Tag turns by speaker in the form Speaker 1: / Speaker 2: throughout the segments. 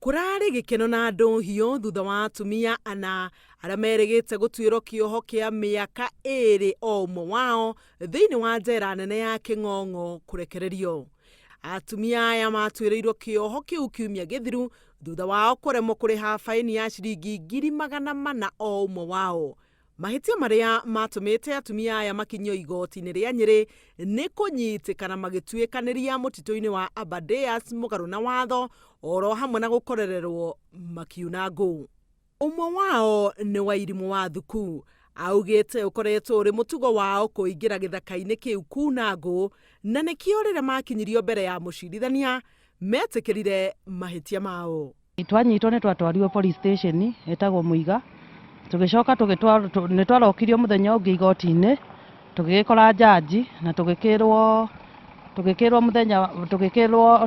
Speaker 1: Kũrarĩ gĩkeno na ndũhiũ thutha wa atumia ana arĩa merĩgĩte gũtuĩrwo kĩoho kĩa mĩaka ĩrĩ o ũmwe wao thĩinĩ wa njera nene ya Kĩng'ong'o kũrekererio. Atumia aya matuĩrĩirwo kĩoho kĩu kiumia gĩthiru thutha wao kũremwo kũrĩha baĩni ya ciringi 400,000 o ũmwe wao. Mahĩtia marĩa matũmĩte atumia aya makinyio igoti-inĩ rĩa Nyĩrĩ nĩ kũnyitĩkana magĩtuĩkanĩria mũtitũ-inĩ wa Aberdares mũgarũ na watho oro hamwe na gũkorererwo makiuna ngũ. Ũmwe wao nĩ Wairimũ wa Thuku. Augĩte ũkoretwo ũrĩ mũtugo wao kũingĩra gĩthaka-inĩ kĩu kuna ngũ na nĩkĩo rĩrĩa makinyirio mbere ya mũcirithania metĩkĩrire mahĩtia mao.
Speaker 2: Twanyitwo nĩ twatwarirwo police station ĩtagwo Mũiga, tũgĩcoka tũgĩtwarwo, nĩ twarokirio mũthenya ũngĩ igoti-inĩ, tũgĩgĩkora judge na tũgĩkĩrwo, tũgĩkĩrwo mũthenya, tũgĩkĩrwo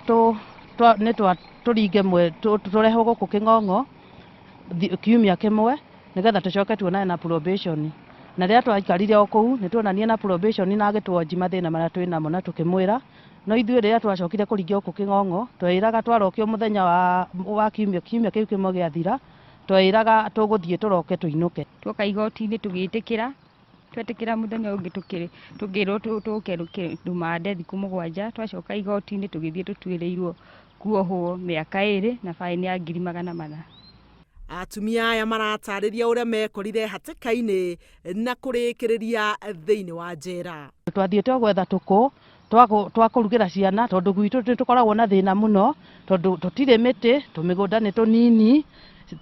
Speaker 2: nĩ tũringe tũrehwo gũkũ Kĩng'ong'o kiumia kĩmwe nĩgetha tũcoke tuonane na probation. Na rĩrĩa twaikarire o kũu nĩ tuonanire na probation na agĩtwonji mathĩna marĩa twĩnamo na tũkĩmwĩra. No ithuĩ rĩrĩa twacokire kũringio gũkũ Kĩng'ong'o, tweĩraga twarokio mũthenya wa kiumia, kiumia kĩu kĩmwe gĩathira, tweĩraga tũgũthiĩ tũroke tũinũke.
Speaker 3: Tuoka igoti-inĩ tũgĩtĩkĩra, twetĩkĩra mũthenya ũngĩ tũkĩrwo tũke rũmande thikũ 7, twacoka igoti-inĩ tũgĩthiĩ tũtuĩrĩirwo kuohwo mĩaka 2 na baĩni ya 400,000.
Speaker 1: Atumia aya maratarĩria ũrĩa mekorire hatĩka-inĩ na kũrĩkĩrĩria thĩinĩ wa njera.
Speaker 2: Twathiĩte o gwetha tũkũ twa kũrugĩra ciana tondũ gwitũ nĩ tũkoragwo na thĩna mũno tondũ tũtirĩ mĩtĩ, tũmĩgũnda nĩ tũnini,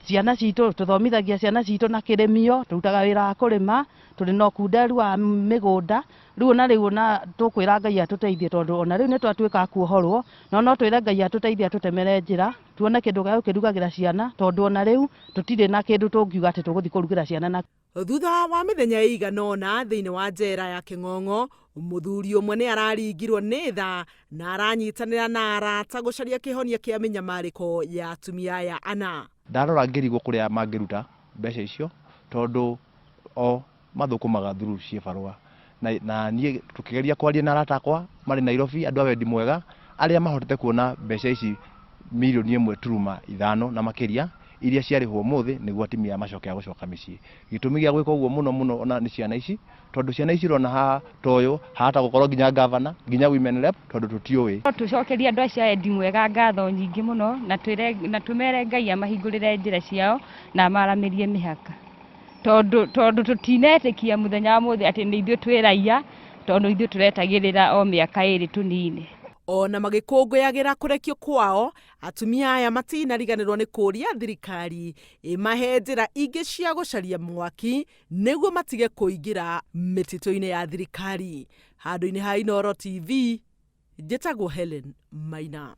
Speaker 2: ciana citũ tũthomithagia ciana citũ na kĩrĩmio, tũrutaga wĩra wa kũrĩma, tũrĩ na ũkunderu wa mĩgũnda, rĩu ona rĩu ona tũkwĩra Ngai atũteithie tondũ ona rĩu nĩ twatuĩka a kuohorwo, no no twĩre Ngai atũteithie atũtemere njĩra, tuone kĩndũ gĩa gũkĩrugagĩra ciana tondũ ona rĩu tũtirĩ na kĩndũ tũngiuga atĩ tũgũthiĩ kũrugĩra ciana na.
Speaker 1: Thutha wa mĩthenya ĩigana ũna thĩinĩ wa njera ya Kĩng'ong'o, mũthuri ũmwe nĩ araringirwo nĩ tha na aranyitanĩra na arata gũcaria kĩhonia kĩa mĩnyamarĩko ya atumia aya ana.
Speaker 4: Ndarora ngĩrigwo kũrĩa mangĩruta mbeca icio tondũ o mathũkũmaga through ciĩbarũa. Na niĩ tũkĩgeria kwaria na arata akwa marĩ Nairobi, andũ a wendi mwega, arĩa mahotete kuona mbeca ici 1.5 million na makĩria, iria ciarĩhwo ũmũthĩ nĩguo atumia aya macoke a gũcoka mĩciĩ. Gĩtũmi gĩa gwĩka ũguo mũno mũno ona nĩ ciana ici, tondũ ciana ici ũrona haha ta ũyũ, hahota gũkorwo nginya governor, nginya women rep, tondũ tũtiũĩ.
Speaker 3: No tũcokerie andũ acio a wendi mwega ngatho nyingĩ mũno na twĩre, na tũmere Ngai amahingũrĩre njĩra ciao na amaramĩrie mĩhaka. Tondũ, tondũ tũtinetĩkia mũthenya wa ũmũthĩ atĩ nĩ ithuĩ twĩ raiya, tondũ ithuĩ tũretagĩrĩra o mĩaka 2 tũnine.
Speaker 1: Ona magĩkũngũyagĩra kũrekio kwao, atumia aya matinariganĩrwo nĩ kũria thirikari ĩmahe njĩra ingĩ cia gũcaria mwaki nĩguo matige kũingĩra mĩtitũ-inĩ ya thirikari. Handũ-inĩ ha Inooro TV, njĩtagwo Hellen Maina.